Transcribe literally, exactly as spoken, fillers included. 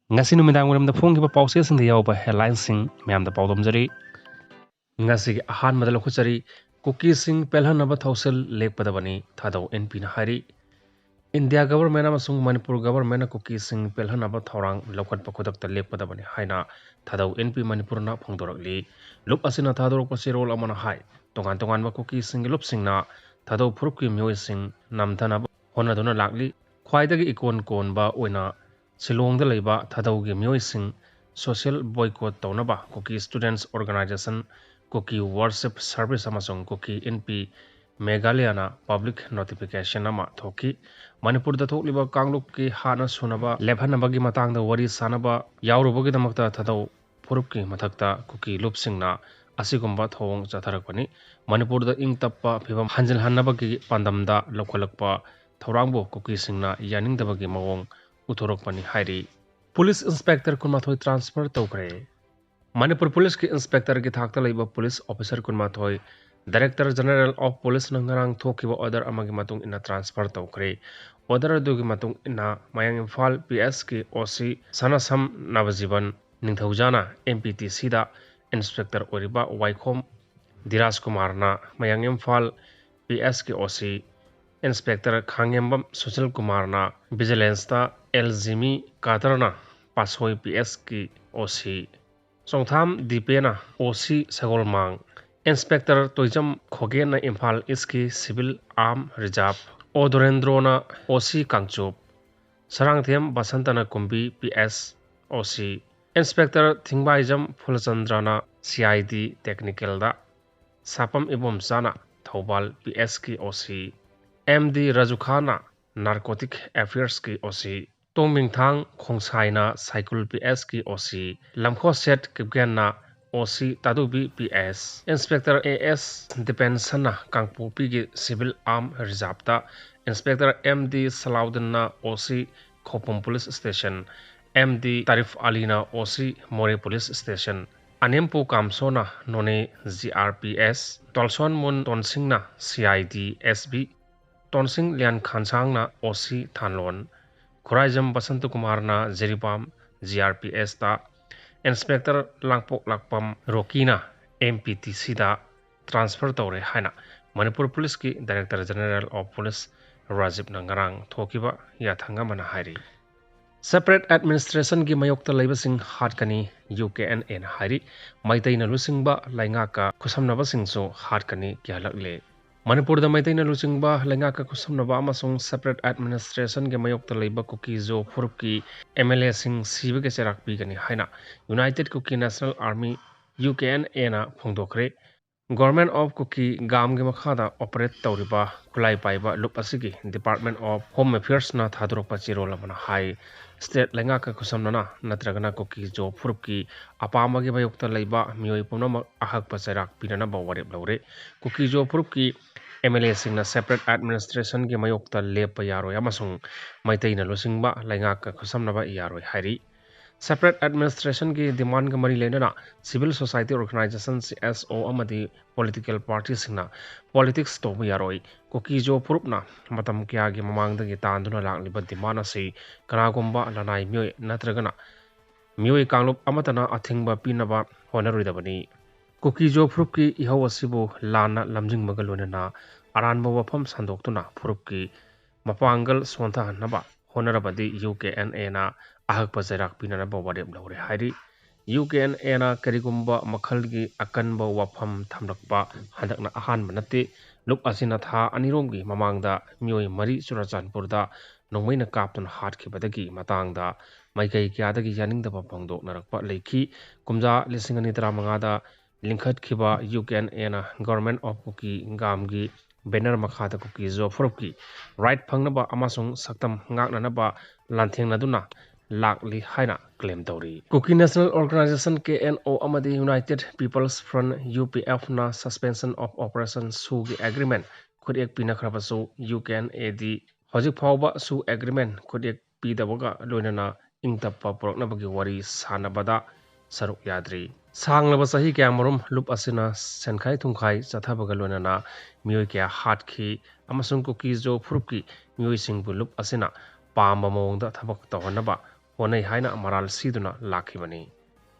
ꯉꯁꯤ ꯅꯨꯃꯤꯗꯥꯡ ꯋꯥꯏꯔꯝꯗ ꯐꯣꯡꯈꯤꯕ ꯄꯥꯎꯆꯦꯁꯤꯡꯗ ꯌꯥꯎꯕ headlineꯁꯤꯡ ꯃꯌꯥꯝꯗ ꯄꯥꯎꯗꯝꯖꯔꯤ꯫ ꯉꯁꯤꯒꯤ ꯑꯍꯥꯟꯕꯗ ꯂꯧꯈꯠꯆꯔꯤ, ꯀꯨꯀꯤꯁꯤꯡ ꯄꯦꯜꯍꯟꯅꯕ ꯊꯧꯁꯤꯜ ꯂꯦꯞꯀꯗꯕꯅꯤ, ꯊꯥꯗꯧ ꯑꯦꯟ ꯄꯤꯅ ꯍꯥꯏꯔꯤ꯫ ꯏꯟꯗꯤꯌꯥ government ꯑꯃꯁꯨꯡ ꯃꯅꯤꯄꯨꯔ governmentꯅ ꯀꯨꯀꯤꯁꯤꯡ ꯄꯦꯜꯍꯟꯅꯕ ꯊꯧꯔꯥꯡ ꯂꯧꯈꯠꯄ ꯈꯨꯗꯛꯇ ꯂꯦꯞꯀꯗꯕꯅꯤ ꯍꯥꯏꯅ ꯊꯥꯗꯧ ꯑꯦꯟ ꯄꯤ ꯃꯅꯤꯄꯨꯔꯅ ꯐꯣꯡꯗꯣꯔꯛꯂꯤ꯫ ꯂꯨꯞ ꯑꯁꯤꯅ ꯊꯥꯗꯣꯔꯛꯄ ꯆꯦꯔꯣꯜ ꯑꯃꯅ ꯍꯥꯏ, ꯇꯣꯉꯥꯟ ꯇꯣꯉꯥꯟꯕ ꯀꯨꯀꯤꯁꯤꯡꯒꯤ ꯂꯨꯞꯁꯤꯡꯅ ꯊꯥꯗꯧ ꯐꯨꯔꯨꯞꯀꯤ ꯃꯤꯑꯣꯏꯁꯤꯡ ꯅꯝꯊꯅꯕ ꯍꯣꯠꯅꯗꯨꯅ ꯂꯥꯛꯂꯤ꯫ ꯈ꯭ꯋꯥꯏꯗꯒꯤ ꯏꯀꯣꯟ ꯀꯣꯟꯕ ꯑꯣꯏꯅ ꯁꯤꯂꯣꯡꯗ ꯂꯩꯕ ꯊꯥꯗꯧꯒꯤ ꯃꯤꯑꯣꯏꯁꯤꯡ social boycott ꯇꯧꯅꯕ ꯀꯨꯀꯤ students organisation, ꯀꯨꯀꯤ worship service ꯑꯃꯁꯨꯡ ꯀꯨꯀꯤ ꯏꯟ ꯄꯤ ꯃꯦꯘꯥꯂꯌꯅ public notification ꯑꯃ ꯊꯣꯛꯈꯤ꯫ ꯃꯅꯤꯄꯨꯔꯗ ꯊꯣꯛꯂꯤꯕ ꯀꯥꯡꯂꯨꯞꯀꯤ ꯍꯥꯠꯅ ꯁꯨꯅꯕ ꯂꯦꯞꯍꯟꯅꯕꯒꯤ ꯃꯇꯥꯡꯗ ꯋꯥꯔꯤ ꯁꯥꯅꯕ ꯌꯥꯎꯔꯨꯕꯒꯤꯗꯃꯛꯇ ꯊꯥꯗꯧ ꯐꯨꯔꯨꯞꯀꯤ ꯃꯊꯛꯇ ꯀꯨꯀꯤ ꯂꯨꯞꯁꯤꯡꯅ ꯑꯁꯤꯒꯨꯝꯕ ꯊꯧꯑꯣꯡ ꯆꯠꯊꯔꯛꯄꯅꯤ꯫ ꯃꯅꯤꯄꯨꯔꯗ ꯏꯪ ꯇꯞꯄ ꯐꯤꯕꯝ ꯍꯟꯖꯤꯜꯍꯟꯅꯕꯒꯤ ꯄꯥꯟꯗꯝꯗ ꯂꯧꯈꯠꯂꯛꯄ ꯊꯧꯔꯥꯡꯕꯨ ꯀꯨꯀꯤꯁꯤꯡꯅ ꯌꯥꯅꯤꯡꯗꯕꯒꯤ ꯃꯑꯣꯡ ꯎꯠꯊꯣꯔꯛꯄꯅꯤ ꯍꯥꯏꯔꯤ꯫ Police inspector ꯀꯨꯟꯃꯥꯊꯣꯏ transfer ꯇꯧꯈ꯭ꯔꯦ꯫ ꯃꯅꯤꯄꯨꯔ ꯄꯨꯂꯤꯁꯀꯤ inspectorꯒꯤ ꯊꯥꯛꯇ ꯂꯩꯕ police officer ꯀꯨꯟꯃꯥꯊꯣꯏ Director General of Policeꯅ ꯉꯔꯥꯡ ꯊꯣꯛꯈꯤꯕ order ꯑꯃꯒꯤ ꯃꯇꯨꯡ ꯏꯟꯅ transfer ꯇꯧꯈ꯭ꯔꯦ꯫ Order ꯑꯗꯨꯒꯤ ꯃꯇꯨꯡ ꯏꯟꯅ ꯃꯌꯥꯡ ꯏꯝꯐꯥꯜ ꯄꯤ ꯑꯦꯁꯀꯤ ꯑꯣ ꯁꯤ ꯁꯅꯥꯁꯝ ꯅꯕꯖꯤꯕꯟ ꯅꯤꯡꯊꯧꯖꯥꯅ ꯑꯦꯝ ꯄꯤ ꯇꯤ ꯁꯤꯗ inspector ꯑꯣꯏꯔꯤꯕ ꯋꯥꯏꯈꯣꯝ ꯙꯤꯔꯥꯖ ꯀꯨꯃꯥꯔꯅ ꯃꯌꯥꯡ ꯏꯝꯐꯥꯜ ꯄꯤ ꯑꯦꯁꯀꯤ ꯑꯣ ꯁꯤ, inspector ꯈꯥꯡꯉꯦꯝꯕꯝ ꯁꯨꯁꯤꯜ ꯀꯨꯃꯥꯔꯅ vigilanceꯇ ꯑꯦꯜ ꯖꯤꯃꯤ ꯀꯥꯗꯔꯅ ꯄꯥꯠꯁꯣꯏ ꯄꯤ ꯑꯦꯁꯀꯤ ꯑꯣ ꯁꯤ, ꯆꯣꯡꯊꯥꯝ ꯗꯤꯄꯦꯅ ꯑꯣ ꯁꯤ ꯁꯒꯣꯜꯃꯥꯡ, inspector ꯇꯣꯏꯖꯝ ꯈꯣꯒꯦꯟꯅ ꯏꯝꯐꯥꯜ ꯏꯁꯀꯤ civil arm reserve, ꯑꯣ ꯗꯣꯔꯦꯟꯗ꯭ꯔꯣꯅ ꯑꯣ ꯁꯤ ꯀꯥꯡꯆꯨꯞ, ꯁꯔꯥꯡꯊꯦꯝ ꯕꯁꯟꯇꯅ ꯀꯨꯝꯕꯤ ꯄꯤ ꯑꯦꯁ ꯑꯣ ꯁꯤ, inspector ꯊꯤꯡꯕꯥꯏꯖꯝ ꯐꯨꯂꯆꯟꯗ꯭ꯔꯅ C I D technicalꯗ, ꯁꯥꯄꯝ ꯏꯕꯣꯝꯆꯥꯅ Thoubal ꯄꯤ ꯑꯦꯁꯀꯤ ꯑꯣ ꯁꯤ, ꯑꯦꯝ ꯗꯤ ꯔꯥꯖꯨꯈꯥꯅ narcotic affairsꯀꯤ ꯑꯣ ꯁꯤ, ꯇꯣꯡꯃꯤꯡꯊꯥꯡ ꯈꯣꯡꯁꯥꯏꯅ ꯁꯥꯏꯀꯨꯜ ꯄꯤ ꯑꯦꯁꯀꯤ ꯑꯣ ꯁꯤ, ꯂꯝꯈꯣꯁꯦꯠ ꯀꯤꯞꯒꯦꯟꯅ ꯑꯣ ꯁꯤ Tadubi P S, inspector A S ꯗꯤꯄꯦꯟꯁꯟꯅ ꯀꯥꯡꯄꯣꯛꯄꯤꯒꯤ civil arm reserveꯇ, inspector ꯑꯦꯝ ꯗꯤ ꯁꯂꯥꯎꯗꯤꯟꯅ O C Khoupum police station, M D Tarif ꯑꯂꯤꯅ ꯑꯣ ꯁꯤ ꯃꯣꯔꯦ police station, ꯑꯅꯦꯝꯄꯣ ꯀꯥꯝꯁꯣꯅ Noney G R P S, ꯇꯣꯜꯁꯣꯟꯃꯨꯟ ꯇꯣꯟꯁꯤꯡꯅ C I D S B, ꯇꯣꯟꯁꯤꯡ ꯂꯤꯌꯥꯟꯈꯥꯟꯁꯥꯡꯅ ꯑꯣ ꯁꯤ ꯊꯥꯟꯂꯣꯟ, ꯈꯨꯔꯥꯏꯖꯝ ꯕꯁꯟꯇꯀꯨꯃꯥꯔꯅ Jiribam G R P ꯑꯦꯁꯇ, inspector Langpok Lakpam ꯔꯣꯀꯤꯅ ꯑꯦꯝ ꯄꯤ ꯇꯤ ꯁꯤꯗ transfer ꯇꯧꯔꯦ ꯍꯥꯏꯅ ꯃꯅꯤꯄꯨꯔ ꯄꯨꯂꯤꯁꯀꯤ Director General of Police ꯔꯥꯖꯤꯕꯅ ꯉꯔꯥꯡ ꯊꯣꯛꯈꯤꯕ ꯌꯥꯊꯪ ꯑꯃꯅ ꯍꯥꯏꯔꯤ꯫ Separate administrationꯒꯤ ꯃꯥꯌꯣꯛꯇ ꯂꯩꯕꯁꯤꯡ ꯍꯥꯠꯀꯅꯤ, ꯌꯨ ꯀꯦ ꯑꯦꯟ ꯑꯦꯅ ꯍꯥꯏꯔꯤ꯫ ꯃꯩꯇꯩꯅ ꯂꯨꯆꯤꯡꯕ ꯂꯩꯉꯥꯛꯀ ꯈꯨꯠꯁꯝꯅꯕꯁꯤꯡꯁꯨ ꯍꯥꯠꯀꯅꯤ ꯀꯤꯍꯜꯂꯛꯂꯦ꯫ ꯃꯅꯤꯄꯨꯔꯗ ꯃꯩꯇꯩꯅ ꯂꯨꯆꯤꯡꯕ ꯂꯩꯉꯥꯛꯀ ꯈꯨꯠꯁꯝꯅꯕ ꯑꯃꯁꯨꯡ separate administrationꯒꯤ ꯃꯥꯌꯣꯛꯇ ꯂꯩꯕ ꯀꯨꯀꯤꯖꯣ ꯐꯨꯔꯨꯞꯀꯤ ꯑꯦꯝ ꯑꯦꯜ ꯑꯦꯁꯤꯡ ꯁꯤꯕꯒꯤ ꯆꯩꯔꯥꯛ ꯄꯤꯒꯅꯤ ꯍꯥꯏꯅ United Kuki National Army, U K N ꯑꯦꯅ ꯐꯣꯡꯗꯣꯛꯈ꯭ꯔꯦ꯫ Government of Kuki ꯒꯥꯝꯒꯤ ꯃꯈꯥꯗ operate ꯇꯧꯔꯤꯕ ꯈꯨꯠꯂꯥꯏ ꯄꯥꯏꯕ ꯂꯨꯞ ꯑꯁꯤꯒꯤ Department of Home Affairsꯅ ꯊꯥꯗꯣꯔꯛꯄ ꯆꯦꯔꯣꯜ ꯑꯃꯅ ꯍꯥꯏ, state ꯂꯩꯉꯥꯛꯀ ꯈꯨꯠꯁꯝꯅꯅ ꯅꯠꯇ꯭ꯔꯒꯅ ꯀꯨꯀꯤꯖꯣ ꯐꯨꯔꯨꯞꯀꯤ ꯑꯄꯥꯝꯕꯒꯤ ꯃꯥꯌꯣꯛꯇ ꯂꯩꯕ ꯃꯤꯑꯣꯏ ꯄꯨꯝꯅꯃꯛ ꯑꯍꯛꯄ ꯆꯩꯔꯥꯛ ꯄꯤꯅꯅꯕ ꯋꯥꯔꯦꯞ ꯂꯧꯔꯦ꯫ ꯀꯨꯀꯤꯖꯣ ꯐꯨꯔꯨꯞꯀꯤ ꯑꯦꯝ ꯑꯦꯜ ꯑꯦꯁꯤꯡꯅ separate administrationꯒꯤ ꯃꯥꯌꯣꯛꯇ ꯂꯦꯞꯄ ꯌꯥꯔꯣꯏ ꯑꯃꯁꯨꯡ ꯃꯩꯇꯩꯅ ꯂꯨꯆꯤꯡꯕ ꯂꯩꯉꯥꯛꯀ ꯈꯨꯠꯁꯝꯅꯕ ꯌꯥꯔꯣꯏ ꯍꯥꯏꯔꯤ꯫ Separate administrationꯒꯤ demandꯒ ꯃꯔꯤ ꯂꯩꯅꯅ civil society organization, C S ꯑꯣ, ꯑꯃꯗꯤ political partyꯁꯤꯡꯅ politics ꯇꯧꯕ ꯌꯥꯔꯣꯏ꯫ ꯀꯨꯀꯤꯖꯣ ꯐꯨꯔꯨꯞꯅ ꯃꯇꯝ ꯀꯌꯥꯒꯤ ꯃꯃꯥꯡꯗꯒꯤ ꯇꯥꯟꯗꯨꯅ ꯂꯥꯛꯂꯤꯕ demand ꯑꯁꯤ ꯀꯅꯥꯒꯨꯝꯕ ꯂꯅꯥꯏ ꯃꯤꯑꯣꯏ ꯅꯠꯇ꯭ꯔꯒꯅ ꯃꯤꯑꯣꯏ ꯀꯥꯡꯂꯨꯞ ꯑꯃꯠꯇꯅ ꯑꯊꯤꯡꯕ ꯄꯤꯅꯕ ꯍꯣꯠꯅꯔꯣꯏꯗꯕꯅꯤ꯫ ꯀꯨꯀꯤꯖꯣ ꯐꯨꯔꯨꯞꯀꯤ ꯏꯍꯧ ꯑꯁꯤꯕꯨ ꯂꯥꯟꯅ ꯂꯝꯖꯤꯡꯕꯒ ꯂꯣꯏꯅꯅ ꯑꯔꯥꯟꯕ ꯋꯥꯐꯝ ꯁꯟꯗꯣꯛꯇꯨꯅ ꯐꯨꯔꯨꯞꯀꯤ ꯃꯄꯥꯡꯒꯜ ꯁꯣꯟꯊꯍꯟꯅꯕ ꯍꯣꯠꯅꯔꯕꯗꯤ ꯌꯨ ꯀꯦ ꯑꯦꯟ ꯑꯦꯅ ꯑꯍꯛꯄ ꯆꯩꯔꯥꯛ ꯄꯤꯅꯅꯕ ꯋꯥꯔꯦꯞ ꯂꯧꯔꯦ ꯍꯥꯏꯔꯤ꯫ ꯌꯨ ꯀꯦ ꯑꯦꯟ ꯑꯦꯅ ꯀꯔꯤꯒꯨꯝꯕ ꯃꯈꯜꯒꯤ ꯑꯀꯟꯕ ꯋꯥꯐꯝ ꯊꯝꯂꯛꯄ ꯍꯟꯗꯛꯅ ꯑꯍꯥꯟꯕ ꯅꯠꯇꯦ꯫ ꯂꯨꯞ ꯑꯁꯤꯅ ꯊꯥ ꯑꯅꯤꯔꯣꯝꯒꯤ ꯃꯃꯥꯡꯗ ꯃꯤꯑꯣꯏ ꯃꯔꯤ ꯆꯨꯔꯆꯥꯟꯄꯨꯔꯗ ꯅꯣꯡꯃꯩꯅ ꯀꯥꯞꯇꯨꯅ ꯍꯥꯠꯈꯤꯕꯗꯒꯤ ꯃꯇꯥꯡꯗ ꯃꯥꯏꯀꯩ ꯀꯌꯥꯗꯒꯤ ꯌꯥꯅꯤꯡꯗꯕ ꯐꯣꯡꯗꯣꯛꯅꯔꯛꯄ ꯂꯩꯈꯤ꯫ ꯀꯨꯝꯖꯥ ꯂꯤꯁꯤꯡ ꯑꯅꯤ ꯇꯔꯥꯃꯉꯥꯗ ꯂꯤꯡꯈꯠꯈꯤꯕ ꯌꯨ ꯀꯦ ꯑꯦꯟ ꯑꯦꯅ Government of Kuki ꯒꯥꯝꯒꯤ banner ꯃꯈꯥꯗ ꯀꯨꯀꯤꯖꯣ ꯐꯨꯔꯨꯞꯀꯤ right ꯐꯪꯅꯕ ꯑꯃꯁꯨꯡ ꯁꯛꯇꯝ ꯉꯥꯛꯅꯅꯕ ꯂꯥꯟꯊꯦꯡꯅꯗꯨꯅ ꯂꯥꯛꯂꯤ ꯍꯥꯏꯅ claim ꯇꯧꯔꯤ꯫ Kuki National Organisation, K N O, ꯑꯃꯗꯤ United People's Front, U P ꯑꯦꯐꯅ suspension of operation ꯁꯨꯒꯤ agreement ꯈꯨꯠꯌꯦꯛ ꯄꯤꯅꯈ꯭ꯔꯕꯁꯨ ꯌꯨ ꯀꯦ ꯑꯦꯟ ꯑꯦꯗꯤ ꯍꯧꯖꯤꯛ ꯐꯥꯎꯕ ꯁꯨ agreement ꯈꯨꯠꯌꯦꯛ ꯄꯤꯗꯕꯒ ꯂꯣꯏꯅꯅ ꯏꯪ ꯇꯞꯄ ꯄꯨꯔꯛꯅꯕꯒꯤ ꯋꯥꯔꯤ ꯁꯥꯟꯅꯕꯗ ꯁꯔꯨꯛ ꯌꯥꯗ꯭ꯔꯤ꯫ ꯁꯥꯡꯂꯕ ꯆꯍꯤ ꯀꯌꯥꯃꯔꯨꯝ ꯂꯨꯞ ꯑꯁꯤꯅ ꯁꯦꯟꯈꯥꯏ ꯊꯨꯝꯈꯥꯏ ꯆꯠꯊꯕꯒ ꯂꯣꯏꯅꯅ ꯃꯤꯑꯣꯏ ꯀꯌꯥ ꯍꯥꯠꯈꯤ ꯑꯃꯁꯨꯡ ꯀꯨꯀꯤꯖꯣ ꯐꯨꯔꯨꯞꯀꯤ ꯃꯤꯑꯣꯏꯁꯤꯡꯕꯨ ꯂꯨꯞ ꯑꯁꯤꯅ ꯄꯥꯝꯕ ꯃꯑꯣꯡꯗ ꯊꯕꯛ ꯇꯧꯍꯟꯅꯕ ꯍꯣꯠꯅꯩ ꯍꯥꯏꯅ ꯃꯔꯥꯜ ꯁꯤꯗꯨꯅ ꯂꯥꯛꯈꯤꯕꯅꯤ꯫